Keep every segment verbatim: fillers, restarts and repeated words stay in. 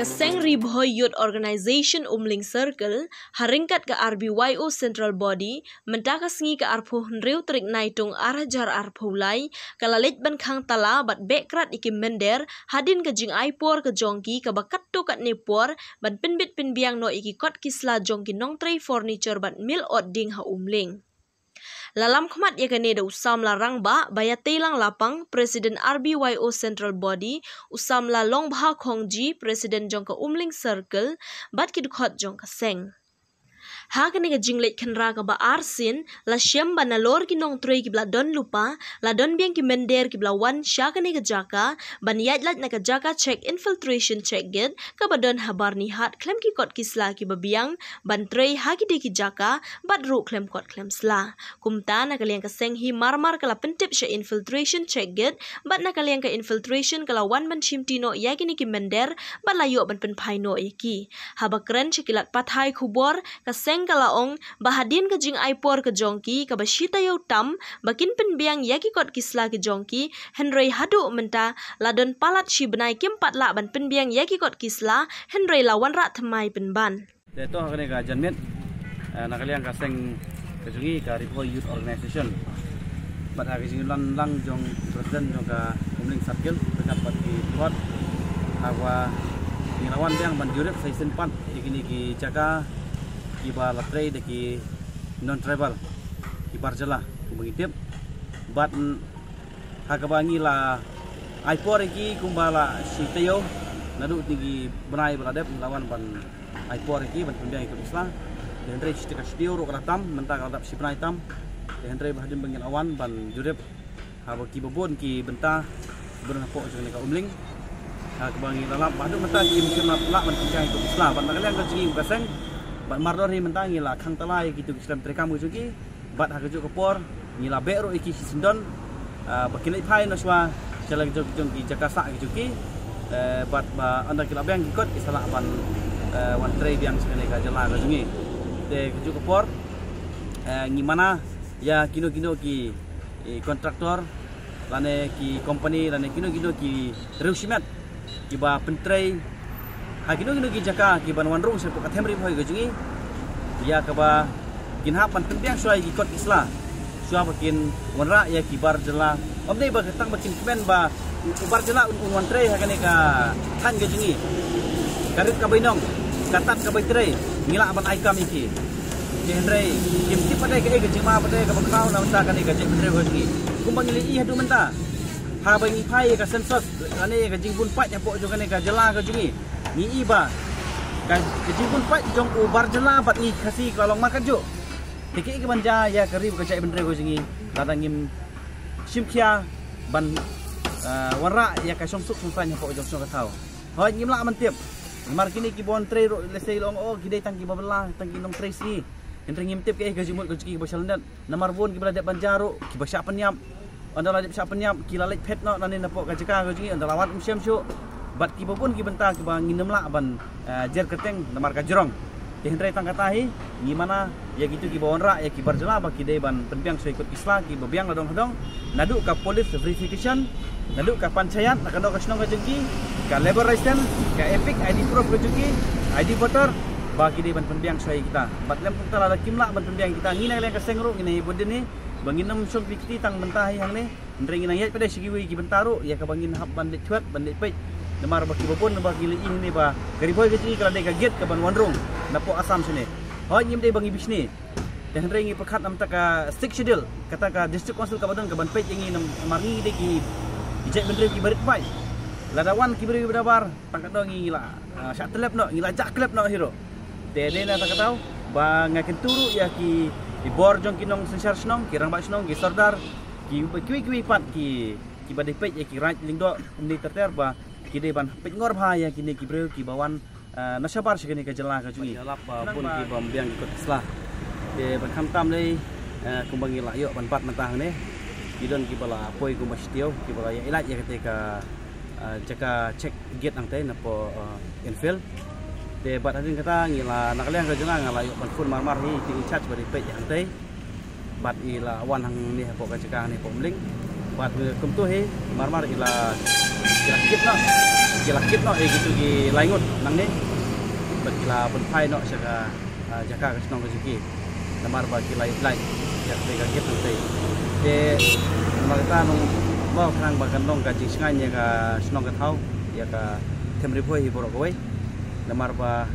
Seng Ri Bhoi Youth Organization Umling Circle, ha ryngkat ka R B Y O Central Body, mynta ka sngi ka arphew hynriew tarik Naitung ar hajar arphew lai, ka la leit ban khang tala bad beh krat ïa ki mynder, hadien ka jingai por ka jong ki kaba katto katne por, ban pynbit pynbiang noh ïa ki kot ki sla jong ki nongtrei furniture bad mil ot ding ha Umling. La lam khmat ïa kane da u Samla Rangbah Baiateilang Lapang, President R B Y O Central Body, u Samla Longbha Khongji, President jong ka Umling Circle, bad ki dkhot jong ka seng. Ha kane ka jingleit khynra kaba arsien, la shem ba nalor ki nongtrei kiba la don lypa, la don biang ki mynder kiba la wan sha kane ka jaka, ban ïaid lait na ka jaka check infiltration check gate, kaba don ha Byrnihat khlem ki kot ki sla kiba biang, ban trei ha kidei ki jaka, bad ruh khlem kot khlem sla. Kumta na ka liang ka seng hi mar mar ka la pyntip sha infiltration check gate, bad na ka liang ka infiltration ka la wan ban shimti noh ïa kine ki mynder, bad la ïoh ban pynphai noh ïa ki. Haba kren sha ki lad pathai khubor, ka seng ka la ong, ba hadien ka jingai por ka jong ki, kaba shi taïew tam, ba kin pynbiang ïa ki kot ki sla ki jong ki, hynrei haduh mynta, la don palat shi bnai kim pat lah ban pynbiang ïa ki kot ki sla, hynrei la wanrah thymmai pynban. Te to ha kane ka janmiet, eh, na ka liang ka seng ka jong ngi ka Ri Bhoi Youth Organization. Bad ha ka jingïalang lang jong President jong ka Umling Circle, ryngkat bad ki dkhot, ha kaba ngi la wan biang ban jurip sa shisien pat ïa kine ki jaka kiba la trei da ki non-tribal, ki bar jylla, kumba ngi tip. Bad, mm, ha kaba ngi la ai por ïa ki kumba la shi taïew, naduh kine ki bnai ba la dep ngi la wan ban ai por ïa ki ban pynbiang ïa ki kot ki sla. Te hynrei shi taïew ka shi taïew ruh ka la tam, mynta ka la dap shi bnai tam. Te hynrei ba hadien ba ngi la wan ban jurip, haba kiba bun ki bynta, bun hapoh jong kane ka Umling. Ha kaba ngi la lap ba haduh mynta kim, kim lah ban pynbiang ïa ki kot ki sla. Bad na ka liang ka jong ngi ka seng, bad mardor hi mynta ngi la khang tala ïa kitu ki shlem treikam ka jong ki. Bad ha kajuh ka por, ngi la beh ruh ïa ki shisyndon, ah, ba kin leit phai noh shuwa sha la ki jong, jong ki jaka sah ki jong ki, eh, bad ba ynda ki la biang ki kot ki sa lah ban, eh, wan trei biang sha kane ka jylla ka jong ngi. Te kajuh ka por, eh, ngi mana ïa kino kino ki, eh, kontraktor, lane ki kompani, lane kino kino ki riew shimet kiba pyntrei ha kino kino ki jaka kiban wan rung shapoh ka them Ri Bhoi ka jong ngi, ïa kaba kin hap ban pynbiang shuwa ïa ki kot ki sla, shuwa ba kin wanrah ïa ki bar jylla. Ym dei ba ka tang ba kin kmen ba u bar jylla un, un wan trei ha kane ka thaiñ ka jong ngi. Ka rit ka bainong, ka tad ka baitrei, ngi lah ban ai kam ïa ki. Te hynrei kim tip pat dei kaei ka jingma pat dei kaba khraw na bynta kane ka jaitbynriew ka jong ngi. Kumba ngi la ïohi haduh mynta, haba ngi phai ïa ka census lane ïa ka jingbun paid hapoh jong kane ka jylla ka jong ngi, ngi i ba ka, ka jingbun paid jong u bar jylla bad ngi Khasi ka long markatjuh. Te kaei kaban jia ïa ka ri bad ka jaitbynriew ka jong ngi lada ngim shim khia ban, ah, wanrah ïa ka shongsuk shongsaiñ hapoh jong shnong ka thaw. Hooid, ngim lah ban tip. Namar kine kiba wan trei ruh, lehse la ong, oh, ki dei tang kiba bylla, tang ki nongtrei sngi. Hynrei ngim tip kaei ka jingmut ka jong ki kiba shalyndet. Namar bun kiba la dep ban jia ruh, kiba shah pynïap. Ynda la dep shah pynïap, ki la leit phet noh nangne napoh ka jaka ka jong ngi, ynda la wad ym shem shuh. Bad kiba bun ki bynta kiba ngin ym lah ban, eh, jer kyrteng namar ka jrong. Te hynrei tang kata hi, ngi mana ïa kitu kiba wanrah ïa ki bar jylla ba ki dei ban pynbiang shuwa ïa ki kot ki sla kiba biang la dong ha dong. Naduh ka police verification, naduh ka panchayat, na kano ka shnong ka jong ki, ka labour license, ka EPIC ID proof ka jong ki, ID voter, ba ki dei ban pynbiang shuwa ïa kita. Bad lem kumta lada kim lah ban pynbiang kita, ngi na ka liang ka seng ruh ngi nang ïa bud dien hi ba ngin ym shong phi kti tang mynta hi hangne. Hynrei ngi nang ïaid pat dei sha kiwei ki bynta ruh ïa kaba ngin hap ban leit thuh, ban leit peit. Namar ba kiba bun ba ki la ïohi hangne ba ka Ri Bhoi ka jong ngi ka la dei ka gate kaban wan rung napoh Assam shane. Hooid, ngim dei ba ngi bishni. Te hynrei ngi pyrkhat na bynta ka Sixth Schedule, kata ka District Council kaba don kaban peit ïa ngi, namar ngi dei ki, ki jaitbynriew kiba rit paid. Lada wan ki briew kiba da bar, tang katno ngi la, ah, shah tyllep noh, ngi la jah khlep noh hi ruh. Te dei na kata ka daw ba nga kyntu ruh ïa ki, ki bor jong ki nongsynshar shnong, ki rangbah shnong, ki sordar, ki, kiwei kiwei pat ki, kiba dei peit ïa ki raid lyngdoh kumne ter ter ba ki dei ban peit ngor bha ïa kine ki briew kiba wan, ah, na shabar sha kane ka jylla ka jong ngi. Ïalap ba bun ki bym biang ki kot ki sla. Te ban khamtam lei, eh, kumba ngi la ïoh ban bat mynta hangne, ki don kiba la poi kumba shi taïew kiba la ïa, ïalap ïa kata ka, ah, jaka check gate hangtei napoh, ah, infill. Te bad hadien kata ngi la, na ka liang ka jong nga, nga la ïoh ban phone mar mar hi ïa ki in charge ba dei peit hangtei. Bad i la wan hangne hapoh ka jaka hangne hapoh Umling. Bad, eh, kumto hi mar mar i la Ki la kit noh, ki la kit noh ïa kitu ki lai ngut nangne. Bad ki la pynphai noh sha ka, ah, jaka ka shnong ka jong ki. Namar ba ki la ïaid lait ïa kane ka kit nangtei. Te namar kata nong ba khnang ba kan long ka jingshngaiñ ïa ka shnong ka thaw, ïa ka them ri bhoi hi baroh kawei. Namar ba,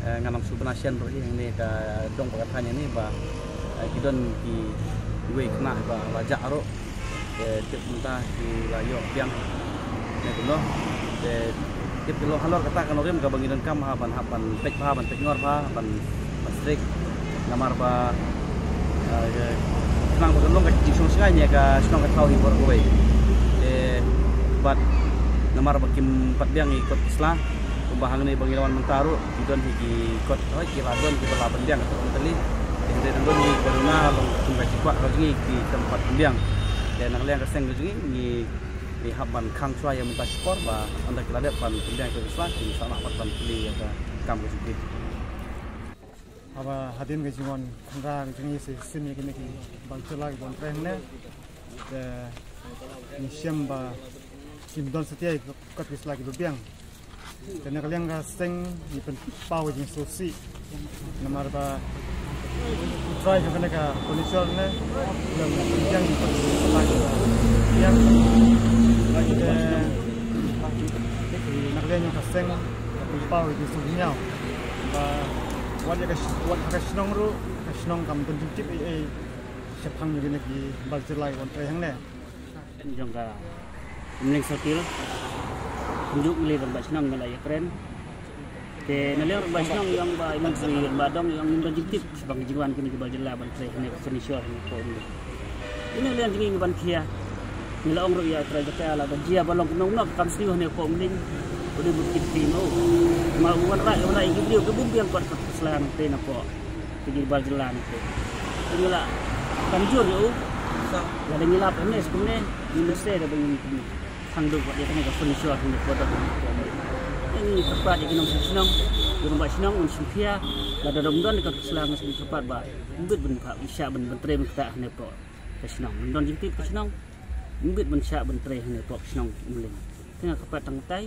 eh, ngan ong sngewbha shen ruh hi hangne ka dong ba ka thaiñ hangne ba, eh, ki don kiwei khynnah ba la jah ruh. Te tip mynta ki la ïoh biang ne kumno. Te tip ki long halor kata ka nongrim kaba ngi donkam ha ban hap ban peit bha, ban peit ngor bha, ban, ban strict. Namar ba, eh, khnang ba kan long ka jingsngewsih ïa ka shnong ka thaw hi baroh kawei. Te bad namar ba kim pat biang ïa ki kot ki sla, kumba hangne ba ngi la wan mynta ruh, ki don hi ki kot, hooid, ki la don kiba la pynbiang katto katne tylli. Te hynrei nang don hi kiba duna long kum ka jingkwah ka jong ngi, kim pat pynbiang. Te na ka liang ka seng ka jong ngi, ngi, ngi hap ban khang shuwa ïa mynta shipor ba ynda ki la dep ban pynbiang ïa ki sla, kin sa lah pat ban plie ïa ka kam ka jong ki. Haba hadien ka jingwan khynra ka jong ngi sa shisien ïa kine ki bor jylla kiba wan trei hangne. Te ngi shem ba kim don satia ïa ki kot ki sla kiba biang. Te na ka liang ka seng ngi pynpaw ka jingsngewsih. Namar ba u trai jong kane ka furniture ne u la pynbiang ïa ki kot ki sla kiba biang. Te na ka liang jong ka seng ngi pynpaw ka jingsngewsih ba wat ïa ka sh-, wat ha ka shnong ruh, ka shnong kam don jingtip ei ei shaphang jong kine ki bor jylla kiba wan trei hangne. Jong ka Umling Circle. Kumjuh ngi lei rangbah shnong ngi la ïakren. Te na liang rangbah shnong ïong ba i Myntri Rangbah Dong ïong ngim don jingtip shaphang ka jingwan kine ki bor jylla ban trei hangne ka furniture hangne hapoh Umling. Ine liang jong ngi ngi ban khia. Ngi la ong ruh ïa u trai jaka lada jia ba long kumno kumno kam sniew hangne hapoh Umling. U dei ban kit phi mo. Ma u wanrah, wanrah ïa ki briew ki bym biang kot kot sla nangtei napoh. Te ki bor jylla nangtei. Te ngi la kam jur ïa u. Lada ngi lap hangne sha kumne, ngi lehse da ba ngi khang duh wat ïa kane ka furniture hangne hapoh Dong. Te ngi kyrpad ïa ki nongshong shnong, ki rangbah shnong, un shim khia, lada dang don ka sla ngi kyrpad ba ym bit ban shah ban, ban trei ban ktah hangne hapoh ka shnong. Ban don jingtip ka shnong, ym bit ban shah ban trei hangne hapoh ka shnong Umling. Te nga kyrpad tang katai.